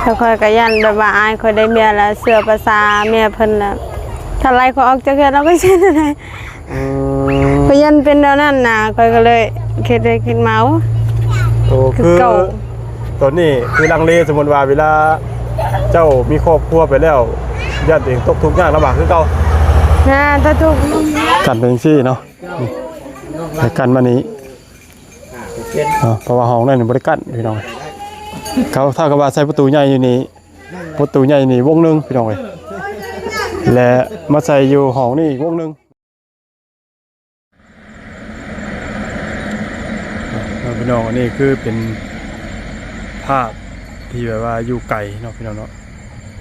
ແຕ່ຂ້ອຍກໍຢ້ານແບບວ່າອ້າຍຂ້ອຍໄດ້ເມຍແລ້ວເຊື່ອພາສາເມຍເພິ່ນແລ້ວ ຖ້າໄລ່ຂ້ອຍອອກຈາກເຮືອນລາວກໍຊິເຮັດແນວໃດ? ອືມ ຂ້ອຍຢ້ານເປັນແນວນັ້ນນະ ຂ້ອຍກໍເລີຍຄິດໄປຄິດມາ ໂອ້ ໂຕ ຄື ຄືເກົ່າ ຕອນນີ້ຄືລັງເລ ສົມມຸດວ່າເວລາເຈົ້າມີຄອບຄົວໄປແລ້ວ ຢ້ານຕົວເອງຕົກທຸກຍາກລຳບາກຄືເກົ່າ? ນະ ຖ້າທຸກ ກັນເປັນຈັ່ງຊີ້ເນາະ ໃຫ້ກັນມານີ້ ເນາະ ເພາະວ່າຫ້ອງນັ້ນບໍ່ໄດ້ກັ້ນພີ່ນ້ອງ ເຂົາເທົ່າກັບວ່າໃສ່ປະຕູໃຫຍ່ຢູ່ນີ້ ປະຕູໃຫຍ່ນີ້ວົງໜຶ່ງພີ່ນ້ອງເອີຍ ແລະ ມາໃສ່ຢູ່ຫ້ອງນີ້ອີກວົງໜຶ່ງ. ເນາະ ພີ່ນ້ອງ ອັນນີ້ຄືເປັນພາບທີ່ແບບວ່າຢູ່ໄກເນາະ ພີ່ນ້ອງເນາະ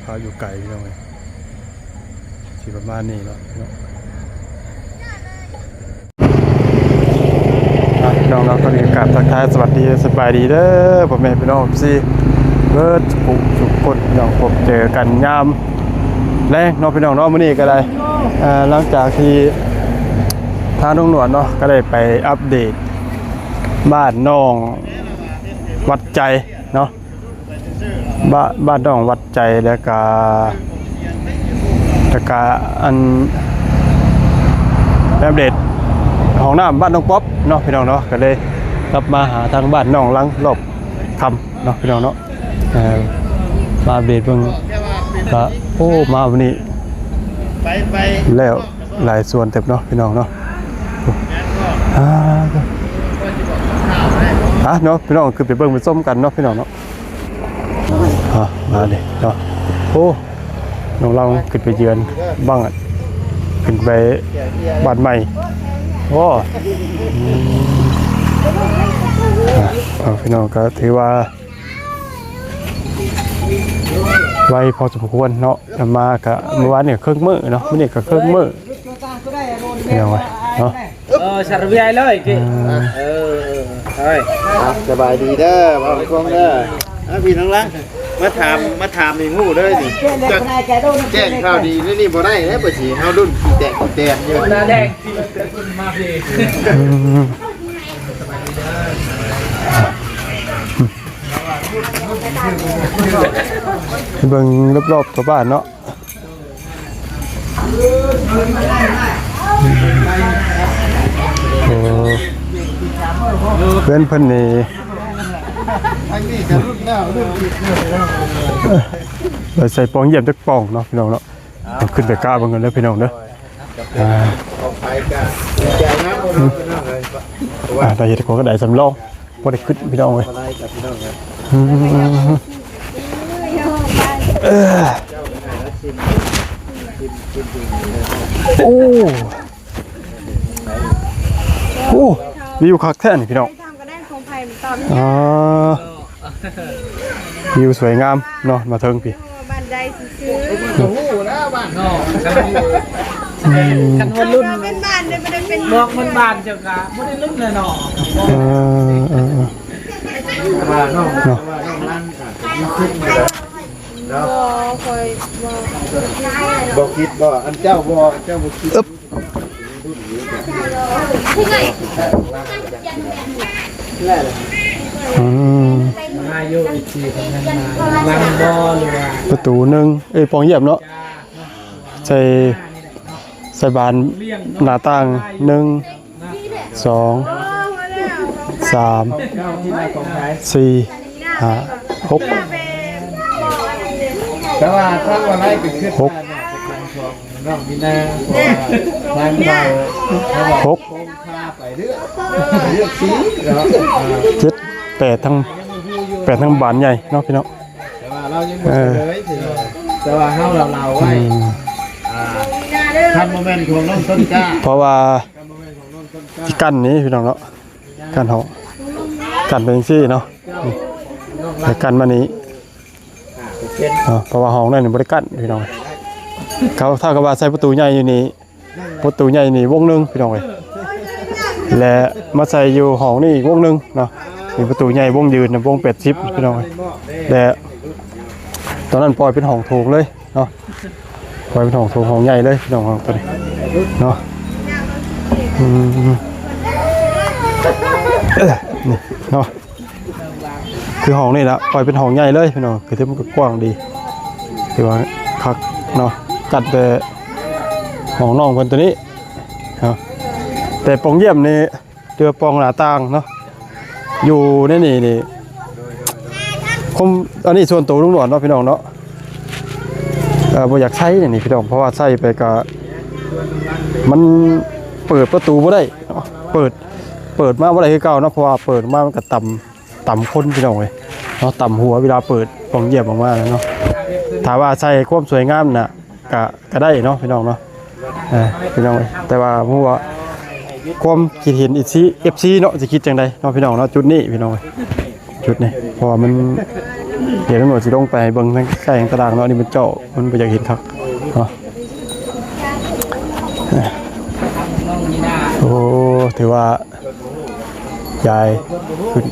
ພາບຢູ່ໄກພີ່ນ້ອງເອີຍ ຊິປະມານນີ້ເນາະ ພີ່ນ້ອງ ອ່ະ ພີ່ນ້ອງເນາະ ຕອນນີ້ກາບທັກທາຍສະຫວັດດີ ສະບາຍດີເດີ ພໍ່ແມ່ພີ່ນ້ອງ ເອັຟຊີ ເບິດທຸກຜູ້ທຸກຄົນ ພີ່ນ້ອງ ພົບເຈີກັນຍາມແລງເນາະ ພີ່ນ້ອງເນາະ ມື້ນີ້ກໍໄດ້ ເອີ ຫຼັງຈາກທີ່ທາງລຸງໜວດເນາະ ກໍໄດ້ໄປອັບເດດບ້ານໜອງວັດໃຈເນາະ ບ້ານ ບ້ານໜອງວັດໃຈ ແລ້ວກະ ແລ້ວກະອັນ ອັບເດດຫ້ອງນ້ຳບ້ານໜອງປອບເນາະ ພີ່ນ້ອງເນາະ ກໍເລີຍກັບມາຫາທາງບ້ານໜອງລັງລອບຄ່ຳເນາະ ພີ່ນ້ອງເນາະ ເອີ ມາອັບເດດເບິ່ງ ກະ ໂອ້ ມາມື້ນີ້ ແລ້ວ ຫຼາຍສວນເຕີບເນາະ ພີ່ນ້ອງເນາະ ອ່າ ອ່ະ ເນາະ ພີ່ນ້ອງ ຂຶ້ນໄປເບິ່ງໄປຊົມກັນເນາະ ພີ່ນ້ອງເນາະ ອ່ະ ມາເດ້ເນາະ ໂອ້ ນ້ອງລາວຂຶ້ນໄປເຢືອນບ້ານ ຂຶ້ນໄປບ້ານໃໝ່ ໂອ້ ອືມ ອ່ະ ພີ່ນ້ອງ ກໍຖືວ່າ ໄວພໍສົມຄວນເນາະ ມາກະມື້ວານນີ້ກະເຄິ່ງມື້ເນາະ ມື້ນີ້ກະເຄິ່ງມື້ ພີ່ນ້ອງເອີຍເນາະ ເອີ ສາລະເວຍເລີຍ ເອີ ເອີ ເອີ ເອີ ອ່ະ ສະບາຍດີເດີ ເວົ້າໃຫ້ຟັງເດີ ອ່ະ ພີ່ນ້ອງລັງ ມາຖາມ ມາຖາມໃຫ້ຮູ້ເດີນີ້ ແຈ້ງຂ່າວດີນີ້ບໍ່ໄດ້ເດ້ ບໍ່ຊິເຮົາລຸ້ນຂີ້ແຕກຂີ້ແຕນຢູ່ ໜ້າແດງ ອືມ ເບິ່ງລອບໆ ຕົວບ້ານເນາະ ໂອ້ ເຮືອນເພິ່ນນີ້ ໄປໃສ່ປ່ອງຢ້ຽມຈັກປ່ອງເນາະ ພີ່ນ້ອງເນາະ ຂຶ້ນໄປກະເບິ່ງກັນເດີ ພີ່ນ້ອງເດີ ອ່າ ອ່າ ໄດ້ເຮັດຂອງກະໄດ້ສຳລອງ ບໍ່ໄດ້ຂຶ້ນພີ່ນ້ອງເອີຍ ບໍ່ໄດ້ກັບພີ່ນ້ອງເອີຍ ອືມ ເອີ ໂອ້ ໂອ້ ວິວຄັກແທ້ນີ້ພີ່ນ້ອງ ອ່າ ວິວສວຍງາມເນາະ ມາເທິງພີ້ ບ້ານໃດຊື່ໆ ບໍ່ຮູ້ແລ້ວບ້ານນອກ ອືມ ຄັນວ່າລຸ້ນ ເປັນບ້ານເດ້ ບໍ່ໄດ້ເປັນ ບອກເພິ່ນບ້ານເຈົ້າກະບໍ່ໄດ້ລຸ້ນແລ້ວເນາະ ເອີ ເອີ ເອີ ວ່ານ້ອງ ເນາະ ວ່ານ້ອງລັງກະມີຄລິບຢູ່ແລ້ວເນາະ ບໍ່ ຂ້ອຍບໍ່ ບໍ່ຄິດບໍ່ ອັນເຈົ້າບໍ່ ເຈົ້າບໍ່ຄິດ ອຶບ ອືມ ມາຢູ່ອີກທີເພິ່ນນັ້ນນະ ຫຼັງບໍ່ ຫຼືວ່າ ປະຕູໜຶ່ງ ເອີຍ ປ່ອງຢ້ຽມເນາະ ໃສ່ ໃສ່ບານໜ້າຕ່າງ ໜຶ່ງ ສອງ ສາມ ສີ່ ຫ້າ ຫົກ ແຕ່ວ່າຖ້າວ່າໄລ່ໄປຂຶ້ນ ຫົກ ນ້ອງມີນາ ເພາະວ່າທາງເຮົາ ຫົກ ພາໄປເລືອກ ເລືອກສີເນາະ ເຈັດ ແປດ ທັງ ແປດ ທັງບານໃຫຍ່ເນາະ ພີ່ນ້ອງ ແຕ່ວ່າເຮົາຍັງບໍ່ ເອີ ເລີຍ ແຕ່ວ່າເຮົາເລົ່າໆໄວ້ ອືມ ອ່າ ຄັນບໍ່ແມ່ນຂອງນ້ອງຕົ້ນກ້າ ເພາະວ່າ ຊິກັ້ນນີ້ພີ່ນ້ອງເນາະ ກັ້ນຫ້ອງ ກັ້ນເປັນຈັ່ງຊີ້ເນາະ ໃຫ້ກັ້ນມານີ້ເນາະ ເພາະວ່າຫ້ອງນັ້ນບໍ່ໄດ້ກັ້ນພີ່ນ້ອງ ເຂົາເທົ່າກັບວ່າໃສ່ປະຕູໃຫຍ່ຢູ່ນີ້ ປະຕູໃຫຍ່ນີ້ວົງໜຶ່ງພີ່ນ້ອງເອີຍ ແລະ ມາໃສ່ຢູ່ຫ້ອງນີ້ອີກວົງໜຶ່ງເນາະ ມີປະຕູໃຫຍ່ວົງຢືນນະ ວົງແປດສິບພີ່ນ້ອງເອີຍ ແລະ ຕອນນັ້ນປ່ອຍເປັນຫ້ອງໂຖງເລີຍເນາະ ໄວ້ເປັນຫ້ອງໂຖງຫ້ອງໃຫຍ່ເລີຍພີ່ນ້ອງ ຫ້ອງໂຖງນີ້ເນາະ ອືມ ເອີ ນີ້ເນາະ ຄືຫ້ອງນີ້ລະ ປ່ອຍເປັນຫ້ອງໃຫຍ່ເລີຍພີ່ນ້ອງ ຄືທີ່ມັນກໍກວ້າງດີ ຖືວ່າຄັກເນາະ ຈັດແຕ່ຫ້ອງນ້ອງເພິ່ນໂຕນີ້ເນາະ ແຕ່ປ່ອງຢ້ຽມນີ້ ເທື່ອປ່ອງໜ້າຕ່າງເນາະ ຢູ່ໃນນີ້ນີ້ ຄວາມ ອັນນີ້ສ່ວນໂຕລຸງໜວດເນາະພີ່ນ້ອງເນາະ ເອີ ບໍ່ຢາກໃສ່ນີ້ພີ່ນ້ອງ ເພາະວ່າໃສ່ໄປກະ ມັນເປີດປະຕູບໍ່ໄດ້ເນາະ ເປີດ ເປີດມາບໍ່ໄດ້ຄືເກົ່າເນາະ ເພາະວ່າເປີດມາມັນກະຕຳ ຕຳຄົນພີ່ນ້ອງເອີຍເນາະ ຕຳຫົວເວລາເປີດປ່ອງຢ້ຽມອອກມາເນາະ ຖ້າວ່າໃສ່ຄວາມສວຍງາມນະ ກະ ກະໄດ້ເນາະພີ່ນ້ອງເນາະ ເອີ ພີ່ນ້ອງເອີຍ ແຕ່ວ່າບໍ່ຮູ້ວ່າຄວາມຄິດເຫັນ ເອັຟຊີ ເອັຟຊີເນາະ ຊິຄິດຈັ່ງໃດເນາະພີ່ນ້ອງເນາະ ຈຸດນີ້ພີ່ນ້ອງເອີຍ ຈຸດນີ້ ເພາະວ່າມັນ ດຽວຕຳຫຼວດຊິລົງໄປໃຫ້ເບິ່ງທາງໃກ້ທາງຕາລາງເນາະ ອັນນີ້ມັນເຈາະ ມັນບໍ່ຢາກເຫັນຄັກເນາະ ໂອ້ ຖືວ່າ ຢາຍຂຶ້ນ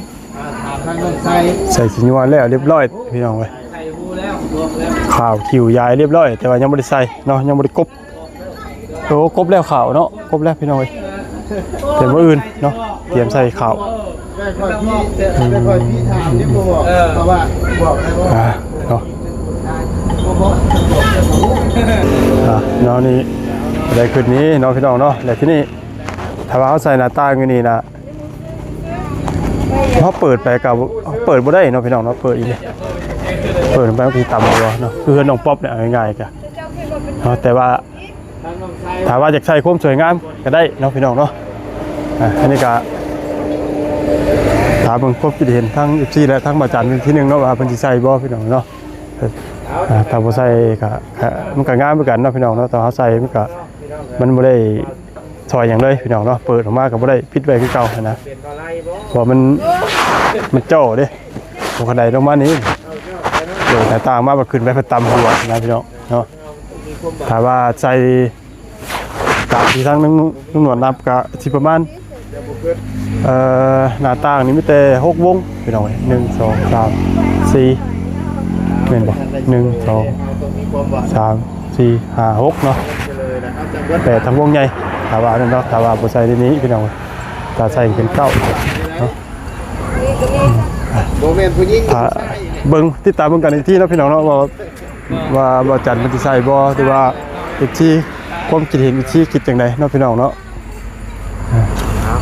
ໃສ່ສີນົວແລ້ວລຽບລ້ອຍພີ່ນ້ອງເອີຍ ຂາວຄິ້ວຢາຍລຽບລ້ອຍ ແຕ່ວ່າຍັງບໍ່ໄດ້ໃສ່ເນາະ ຍັງບໍ່ໄດ້ກົບ ໂອ້ ກົບແລ້ວຂາວເນາະ ກົບແລ້ວພີ່ນ້ອງເອີຍ ແຕ່ມື້ອື່ນເນາະ ຕຽມໃສ່ຂາວ ອືມ ອ່າ ເນາະ ອ່າ ເນາະ ນີ້ໄດ້ຂຶ້ນນີ້ເນາະ ພີ່ນ້ອງເນາະ ແລະ ທີ່ນີ້ ຖ້າວ່າເຮົາໃສ່ໜ້າຕ່າງຢູ່ນີ້ນະ ເຮົາເປີດໄປກໍເປີດບໍ່ໄດ້ເນາະ ພີ່ນ້ອງເນາະ ເປີດອີກ ເປີດໄປມັນຊິຕຳບໍ່ເນາະ ຄືເຮືອນນ້ອງປັອບນີ້ ເອົາງ່າຍໆ ກະເນາະ ແຕ່ວ່າ ຖ້າວ່າຢາກໃສ່ຄວາມສວຍງາມກໍໄດ້ເນາະ ພີ່ນ້ອງເນາະ ອ່າ ອັນນີ້ກະ ຖາມເບິ່ງຄວາມຄິດເຫັນທາງ ເອັຟຊີ ແລະ ທາງບ່າວຈັນອີກທີໜຶ່ງເນາະ ວ່າເພິ່ນຊິໃສ່ບໍ່ ພີ່ນ້ອງເນາະ ອ່າ ຖ້າບໍ່ໃສ່ກໍ ກໍ ມັນກໍງາມຄືກັນເນາະ ພີ່ນ້ອງເນາະ ແຕ່ວ່າເຮົາໃສ່ມັນກໍ ມັນບໍ່ໄດ້ ຊ່ອຍຫຍັງເລີຍພີ່ນ້ອງເນາະ ເປີດອອກມາກໍບໍ່ໄດ້ ປິດໄວ້ຄືເກົ່າຫັ້ນນະ ເພາະວ່າມັນ ມັນເຈາະເດ້ ຫົວກະໄດລົງມານີ້ ໂດຍໜ້າຕ່າງມາ ບັດຂຶ້ນໄປພັດຕຳຫົວນະພີ່ນ້ອງເນາະ ຖ້າວ່າໃສ່ຕາມທີ່ທາງລຸງ ລຸງໜວດນັບ ກະຊິປະມານ ເອີ ໜ້າຕ່າງນີ້ມີແຕ່ຫົກວົງພີ່ນ້ອງເອີຍ ໜຶ່ງ ສອງ ສາມ ສີ່ ແມ່ນບໍ່ ໜຶ່ງ ສອງ ສາມ ສີ່ ຫ້າ ຫົກເນາະ ແປດທັງວົງໃຫຍ່ ຖ້າວ່ານັ້ນເນາະ ຖ້າວ່າບໍ່ໃສ່ໃນນີ້ພີ່ນ້ອງ ຖ້າໃສ່ເປັນເກົ້າເນາະ ບໍ່ແມ່ນຜູ້ຍິງ ຖ້າເບິ່ງ ຕິດຕາມເບິ່ງກັນອີກທີເນາະ ພີ່ນ້ອງເນາະ ວ່າ ວ່າບ່າວຈັນເພິ່ນຊິໃສ່ບໍ່ ຫຼືວ່າເອັຟຊີ ຄວາມຄິດເຫັນ ເອັຟຊີ ຄິດຈັ່ງໃດເນາະ ພີ່ນ້ອງເນາະ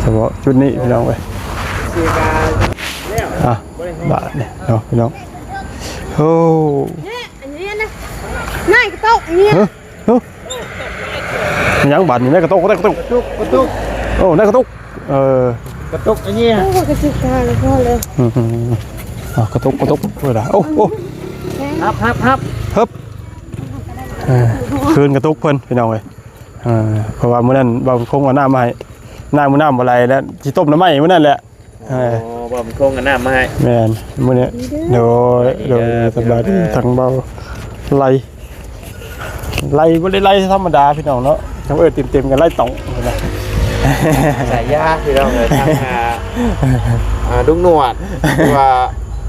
ສະເພາະຈຸດນີ້ພີ່ນ້ອງເອີຍ ອ່ະ ບາດນີ້ເນາະ ພີ່ນ້ອງ ໂອ້ ນາຍກະຕົກເມຍ ຮະ ຮະ ແມ່ນຫຍັງບາດນີ້ ນາຍກະຕຸກ ນາຍກະຕຸກ ກະຕຸກ ກະຕຸກ ໂອ້ ນາຍກະຕຸກ ເອີ ກະຕຸກອັນນີ້ ໂອ້ ກະຕິກາແລ້ວພໍແລ້ວ ອືມ ອ່າ ກະຕຸກ ກະຕຸກ ເພິ່ນລະ ໂອ້ ໂອ້ ຮັບ ຮັບ ຮັບ ຮຶບ ເອີ ຄືນກະຕຸກເພິ່ນ ພີ່ນ້ອງເອີຍ ເອີ ເພາະວ່າມື້ນັ້ນບ່າວບຸນຄົງເອົານ້ຳມາໃຫ້ ນ້ຳ ນ້ຳບໍ່ໄຫຼແລ້ວ ຊິຕົ້ມໜໍ່ໄມ້ມື້ນັ້ນແຫຼະ ເອີ ໂອ້ ບ່າວບຸນຄົງເອົານ້ຳມາໃຫ້ ແມ່ນ ມື້ນີ້ ໂດຍ ໂດຍ ສະບາຍດີ ເອີ ທາງບ່າວໄລ ໄລ ບໍ່ໄດ້ໄລທຳມະດາພີ່ນ້ອງເນາະ ຕ້ອງເອີ້ນເຕັມໆກັນ ໄລຕອງ ສາຍຢາພີ່ນ້ອງເອີຍ ທາງ ອ່າ ອ່າ ລຸງໜວດ ຫຼືວ່າ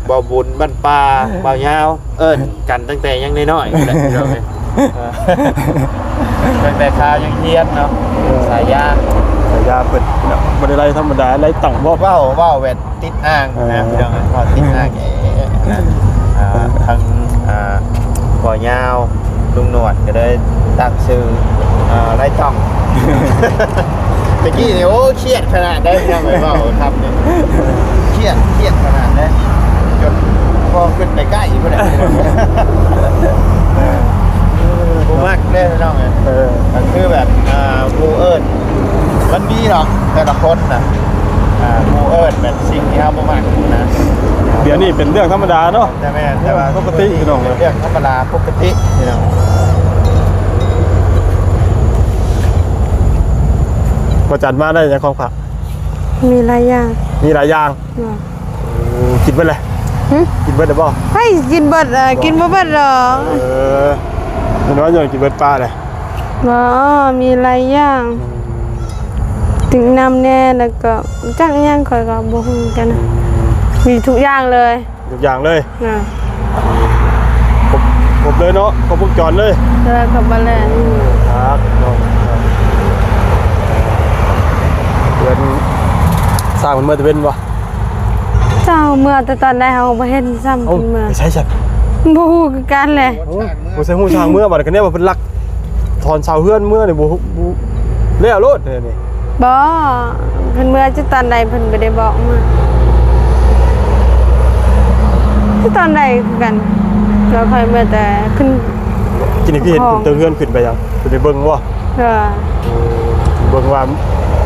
ບ່າວບຸນບ້ານປ່າ ບ່າວຍາວ ເອີ້ນກັນຕັ້ງແຕ່ຍັງນ້ອຍໆ ພຸ້ນແຫຼະພີ່ນ້ອງເອີຍ ເອີ ຕັ້ງແຕ່ຄາວຍັງຮຽນເນາະ ສາຍຢາ ສາຍຢາເພິ່ນເນາະ ບໍ່ໄດ້ໄລ່ທຳມະດາ ໄລ່ຕ້ອງບໍ ເວົ້າ ເວົ້າແບບຕິດອ່າງນະ ເອີ ພີ່ນ້ອງເອີຍ ເວົ້າຕິດອ່າງ ເອີ ອ່າ ທາງ ອ່າ ພໍ່ຍາວ ລຸງໜວດກໍເລີຍຕັ້ງຊື່ ອ່າ ໄລ່ຕ້ອງ ຕະກີ້ນີ້ ໂອ້ ຄຽດຂະໜາດໃດ ພີ່ນ້ອງເອີຍ ເວົ້າຄຳນີ້ ຄຽດ ຄຽດຂະໜາດໃດ ຈົນພໍຂຶ້ນໄປໃກ້ພຸ້ນແຫຼະ ບໍ່ມັກເດ້ ພີ່ນ້ອງເອີຍ ເອີ ກໍຄືແບບ ອ່າ ໝູ່ເອີ້ນ ມັນມີດອກແຕ່ລະຄົນນະ ອ່າ ໝູ່ເອີ້ນແບບສິ່ງທີ່ເຮົາບໍ່ມັກນະ ດຽວນີ້ເປັນເລື່ອງທຳມະດາເນາະ ແຕ່ແມ່ນ ແຕ່ວ່າປົກກະຕິ ພີ່ນ້ອງເອີຍ ເປັນເລື່ອງທຳມະດາປົກກະຕິ ພີ່ນ້ອງ ພະຈັນມາໄດ້ຫຍັງຂອງຝາກ? ມີຫຼາຍຢ່າງ ມີຫຼາຍຢ່າງ ໂອ້ ກິນເບິດແລ້ວ ຫຶ? ກິນເບິດແລ້ວບໍ່? ໃຜກິນເບິດ ເອີ ກິນບໍ່ເບິດດອກ ເອີ ແມ່ນວ່າຍ້ອນກິນເບິດປາແຫຼະ ບໍ່ ມີຫຼາຍຢ່າງ ອືມ ຕິກນ້ຳແດ່ ແລ້ວກໍຈັກຫຍັງ ຂ້ອຍກໍບໍ່ຮູ້ຄືກັນ ອືມ ມີທຸກຢ່າງເລີຍ ທຸກຢ່າງເລີຍ ນະ ຄົບ ຄົບເລີຍເນາະ ຄົບວົງຈອນເລີຍ ເອີ ຄົບເບິດເລີຍ ຄັກເນາະ ເຮືອນ ສ້າງເພິ່ນເມືອແຕ່ເວັນບໍ່? ສ ເຮົາເມືອແຕ່ຕອນໃດເຮົາບໍ່ເຫັນຊ້ຳ. ເອົ້າ ເພິ່ນເມືອ ໄປໃສຊັ້ນ? ບໍ່ຮູ້ຄືກັນແຫຼະ. ໂອ້ ບໍ່ໃສ່ຮູ້ຊ່າງເມືອ ບັດນີ້ກໍແນວວ່າເພິ່ນລັກຖອນເສົາເຮືອນເມືອນີ້ ບໍ່ ບໍ່ ແລ້ວໂລດແນວນີ້. ບໍ່ ເພິ່ນເມືອຈັກຕອນໃດ ເພິ່ນບໍ່ໄດ້ບອກເມືອຈັກຕອນໃດຄືກັນ. ກໍຂ້ອຍເມືອແຕ່ຂຶ້ນ ກິນນີ້ຄືເຫັນ ເຖິງເຮືອນຂຶ້ນໄປຫຍັງ? ຂຶ້ນໄປເບິ່ງບໍ່? ເອີ ເບິ່ງວ່າ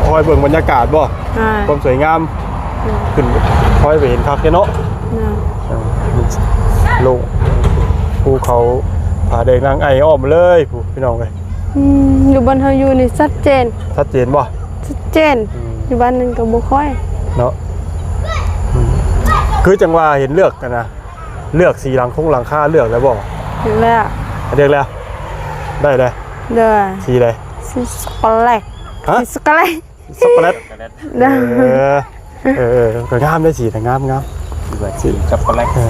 ຄອຍເບິ່ງບັນຍາກາດບໍ່? ອ່າ ຄວາມສວຍງາມ. ອືມ ຂຶ້ນ ຄອຍໄປເຫັນຄັກແທ້ເນາະ. ອ່າ ເອີ ໂລກ ພູເຂົາຜາແດງນາງໄອອ້ອມມາເລີຍ ຜູ້ ພີ່ນ້ອງເອີຍ. ອືມ ຢູ່ບ່ອນເຮົາຢູ່ນີ້ຊັດເຈນ. ຊັດເຈນບໍ່? ຊັດເຈນ. ອືມ ຢູ່ບ້ານນັ້ນກໍບໍ່ຄ່ອຍເນາະ. ອືມ ຄືຈັ່ງວ່າເຫັນເລືອກຫັ້ນນະ ເລືອກສີຫຼັງຄົງຫຼັງຄາ ເລືອກແລ້ວບໍ່? ເລືອກ ເລືອກແລ້ວ ໄດ້ແລ້ວ. ໂດຍ ສີໃດ? ສີຊັອກໂກແລັດ. ຮະ? ສີຊັອກໂກແລັດ. ຊັອກໂກແລັດ. ເອີ ເອີ ເອີ ກໍງາມເດ້ ສີນະງາມໆ ສີຊັອກໂກແລັດ. ເອີ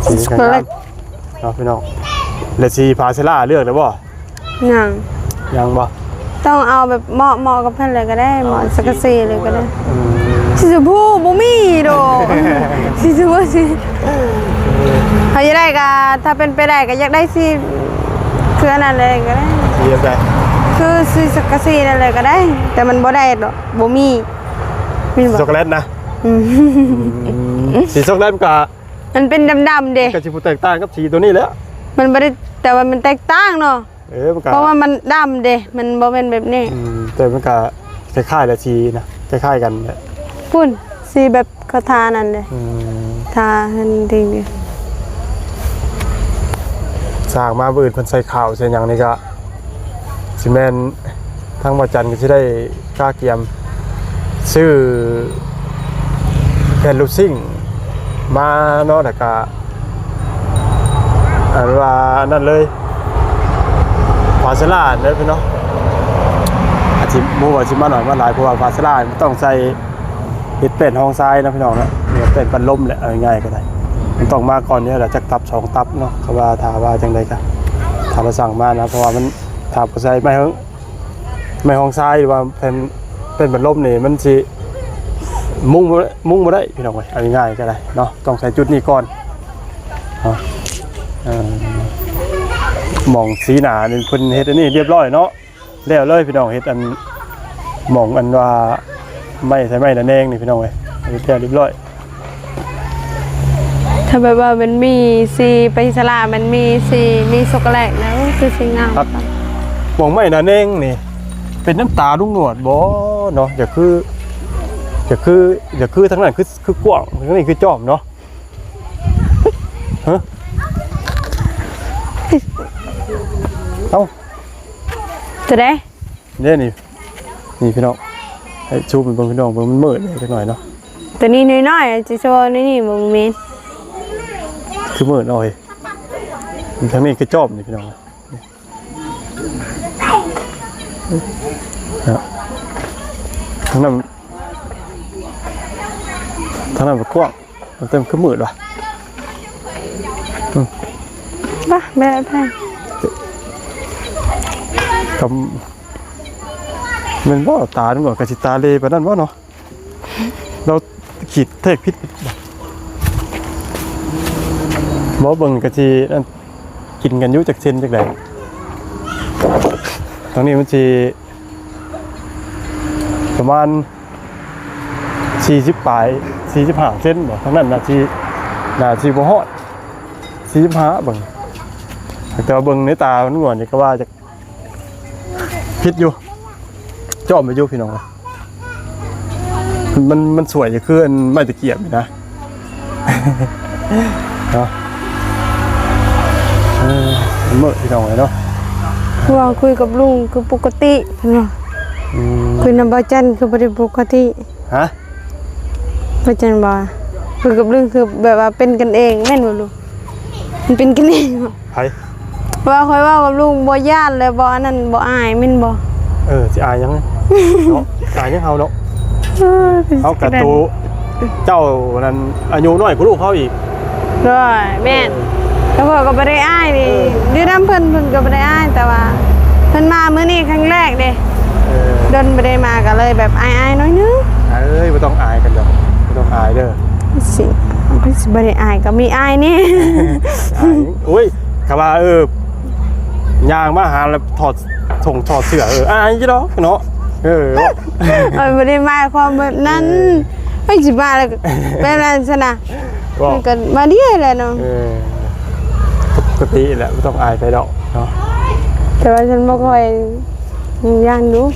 ສີກໍງາມເນາະພີ່ນ້ອງ. ແລ້ວສີພາເຊລາເລືອກແລ້ວບໍ່? ຍັງ ຍັງບໍ່? ຕ້ອງເອົາແບບເໝາະ ເໝາະກັບເພິ່ນເລີຍກໍໄດ້ ເໝາະສັງກະສີເລີຍກໍໄດ້. ອືມ ສີຊົມພູບໍ່ມີດອກ ສີຊົມພູ ສີ ເຮົາຢາກໄດ້ກໍ ຖ້າເປັນໄປໄດ້ກໍຢາກໄດ້ສີ ຄືອັນນັ້ນເລີຍກໍໄດ້. ສີແບບໃດ? ຄືສີສັງກະສີນັ້ນເລີຍກໍໄດ້ ແຕ່ມັນບໍ່ໄດ້ດອກ ບໍ່ມີ. ມີບໍ່? ຊັອກໂກແລັດນະ. ອືມ ອືມ ສີຊັອກໂກແລັດມັນກະ ມັນເປັນດຳໆເດ້ ມັນກະຊິບໍ່ແຕກຕ່າງກັບສີຕົວນີ້ແຫຼະ. ມັນບໍ່ໄດ້ ແຕ່ວ່າມັນແຕກຕ່າງເນາະ. ເອີ ມັນກະ ເພາະວ່າມັນດຳເດ້ ມັນບໍ່ແມ່ນແບບນີ້. ອືມ ແຕ່ມັນກະຄ້າຍໆແຫຼະ ສີນະ ຄ້າຍໆກັນແຫຼະ. ພຸ້ນ ສີແບບເຂົາທານັ້ນເດ້. ອືມ ທາເຮືອນດິນ. ສ້າງມາມື້ອື່ນເພິ່ນໃສ່ຂາວໃສ່ຫຍັງນີ້ກະ ຊິແມ່ນທາງບ່າວຈັນກໍຊິໄດ້ກະກຽມຊື້ແຜ່ນລູກຊິ້ງມາເນາະ ແລ້ວກະ ອັນວ່າອັນນັ້ນເລີຍ ພາເຊລາເດີພີ່ນ້ອງ. ອາດຊິບໍ່ວ່າຊິມາໜ້ອຍມາຫຼາຍ ເພາະວ່າພາເຊລາມັນຕ້ອງໃສ່ ເຮັດແປ້ນຮອງຊາຍເນາະພີ່ນ້ອງເນາະ ເຮັດແປ້ນປັດລົມແຫຼະ ເອົາງ່າຍໆກໍໄດ້. ມັນຕ້ອງມາກ່ອນນີ້ແຫຼະ ຈັກຕັບສອງຕັບເນາະ ເຂົາວ່າ ຖ້າວ່າຈັ່ງໃດກະ ຖ້າລາວສັ່ງມານະ ເພາະວ່າມັນ ຖ້າບໍ່ໃສ່ໄມ້ເຫິງ ໄມ້ຮອງຊາຍ ຫຼືວ່າແຜ່ນ ແປ້ນປັດລົມນີ້ ມັນຊິມຸງບໍ່ ມຸງບໍ່ໄດ້ພີ່ນ້ອງເອີຍ. ເອົາງ່າຍໆກໍໄດ້ເນາະ ຕ້ອງໃສ່ຈຸດນີ້ກ່ອນເນາະ. ເອີ ໝ່ອງສີໜ້ານີ້ເພິ່ນເຮັດອັນນີ້ຮຽບຮ້ອຍເນາະ. ແລ້ວເລີຍພີ່ນ້ອງ ເຮັດອັນ ໝ່ອງອັນວ່າໄມ້ ໃສ່ໄມ້ລະແນງນີ້ພີ່ນ້ອງເອີຍ ເຮັດແລ້ວຮຽບຮ້ອຍ. ຖ້າແບບວ່າມັນມີສີໄປສະລາ ມັນມີສີ ມີຊັອກໂກແລັດນະ ຄືຊິງາມ. ໝ່ອງໄມ້ລະແນງນີ້ ເປັນນ້ຳຕາລຸງໜວດບໍ່ເນາະ? ຢ່າຄື ຢ່າຄື ຢ່າຄືທາງນັ້ນ ຄື ຄືກວ້າງ ທາງນີ້ຄືຈອມເນາະ. ຮະ? ເອົ້າ ຕົວໃດ? ເດ້ນີ້ ນີ້ພີ່ນ້ອງ ໃຫ້ຊູມໃຫ້ເບິ່ງພີ່ນ້ອງເບິ່ງ ມັນມືດເດ້ຈັກໜ້ອຍເນາະ. ຕົວນີ້ນ້ອຍໆ ຊິໂຊໃນນີ້ບໍ່ແມ່ນ ຄືມືດເນາະເຮີ້ຍ. ທາງນີ້ຄືຈອມນີ້ພີ່ນ້ອງ ເນາະ ທາງນັ້ນ ທາງນັ້ນມັນກວ້າງ. ມັນເຕັມຄືມືດວະ ອືມ ບາ ແບບໃຜ ກໍແມ່ນບໍ່ ຕາມັນກໍ ກໍຊິຕາເລປານນັ້ນບໍ່ເນາະ? ລາວຂີດແທກຜິດບໍ່? ເບິ່ງກໍຊິອັນ ກິນກັນຢູ່ຈັກເຊັນຈັກໃດ? ທາງນີ້ມັນຊິປະມານສີ່ສິບປາຍ ສີ່ສິບຫ້າເຊັນບໍ່? ທາງນັ້ນໜ້າຊິ ໜ້າຊິບໍ່ຮອດສີ່ສິບຫ້າ ເບິ່ງ ແຕ່ວ່າເບິ່ງໃນຕາມັນກ່ອນນີ້ກໍວ່າຈະຜິດຢູ່ ຈອມໄປຢູ່ພີ່ນ້ອງ. ມັນ ມັນສວຍຄືອັນໄມ້ຕະກຽບນີ້ນະ ເນາະ. ເອີ ມື້ພີ່ນ້ອງເອີຍເນາະ ວ່າຄຸຍກັບລຸງຄືປົກກະຕິເພິ່ນວ່າ ອືມ ຄຸຍນຳບ່າວຈັນຄືບໍ່ໄດ້ປົກກະຕິ ຮະ? ບ່າວຈັນວ່າຄຸຍກັບລຸງຄືແບບວ່າເປັນກັນເອງ ແມ່ນບໍ່ລຸງ? ມັນເປັນກັນເອງບໍ່? ໃຜ? ວ່າຂ້ອຍເວົ້າກັບລຸງບໍ່ຢ້ານ ແລະ ບໍ່ອັນນັ້ນ ບໍ່ອາຍແມ່ນບໍ່? ເອີ ຊິອາຍຫຍັງເນາະ ອາຍຫຍັງເຮົາເນາະ. ເອີ ເຮົາກະໂຕ ເຈົ້ານັ້ນອາຍຸນ້ອຍກວ່າລູກເຮົາອີກ. ໂດຍ ແມ່ນ ເອີ ແຕ່ເພິ່ນກໍບໍ່ໄດ້ອາຍນີ້ ເອີ ຢູ່ນຳເພິ່ນ ເພິ່ນກໍບໍ່ໄດ້ອາຍ ແຕ່ວ່າເພິ່ນມາມື້ນີ້ຄັ້ງແລກເດ້. ເອີ ດົນບໍ່ໄດ້ມາ ກໍເລີຍແບບອາຍໆໜ້ອຍໜຶ່ງ. ເອີຍ ບໍ່ຕ້ອງອາຍກັນດອກ ບໍ່ຕ້ອງອາຍເດີ ຊິ ຊິບໍ່ໄດ້ອາຍກໍມີອາຍແດ່. ອາຍ ໂອ້ຍ ຄຳວ່າ ເອີ ຍ່າງມາຫາແລ້ວຖອດ ສົ່ງຖອດເສື້ອ ເອີ ອາຍຢູ່ດອກເນາະ. ເອີ ມັນບໍ່ໄດ້ໝາຍຄວາມແບບນັ້ນ. ເອີ ເອີຍ ຊິມາແລ້ວ ແບບນັ້ນຊັ້ນນະ ມັນກໍມາດີແຫຼະເນາະ. ເອີ ປົກກະຕິແຫຼະ ບໍ່ຕ້ອງອາຍໃຜດອກເນາະ. ແຕ່ວ່າສັນບໍ່ຄ່ອຍ ຍັງຢ້ານຢູ່